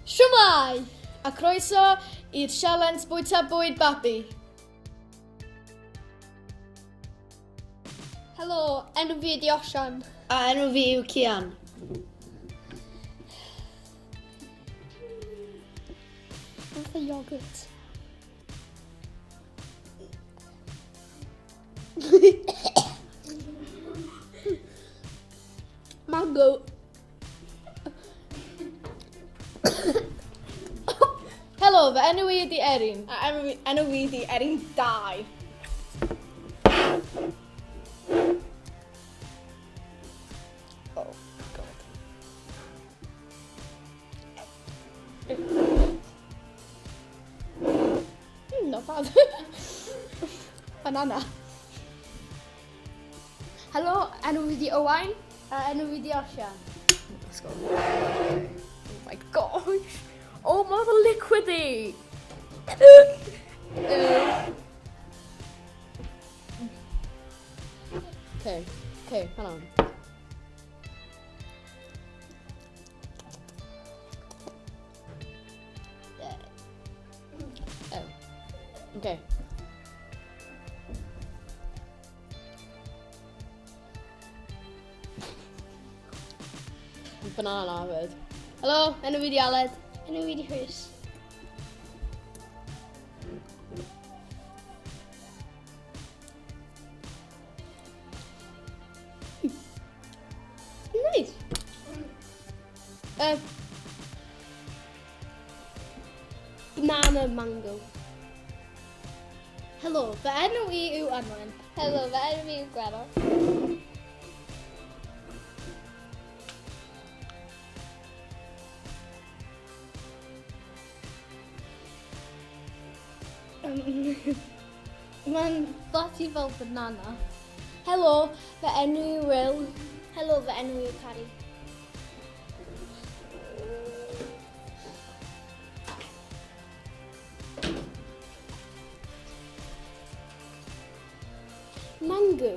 Shwmae! A croeso i'r sialens bwyta bwyd babi. Helo, enw fi ydi Osian. A enw fi yw Cian. Fatha yoghurt. Mango. Helo, fy enw i ydi Erin. A enw fi, enw fi ydi Erin 2. Oh, God. Not bad. Banana. Helo, enw fi di Owain. A enw fi di Osian. Let's go. Oh my gosh. Oh, mae fel liquidy. Okay, okay, hang on. Oh. Okay. Banana hefyd. Helo, enw fi di Aled. Enw fi di Rhys. Nice. Banana mango. Helo, fy enw i yw Anwen. Helo, fy enw i yw Gwenno. Mae'n fatty fel banana. Helo, fy enw yw Will. Helo, fy enw yw Carrie. Mango.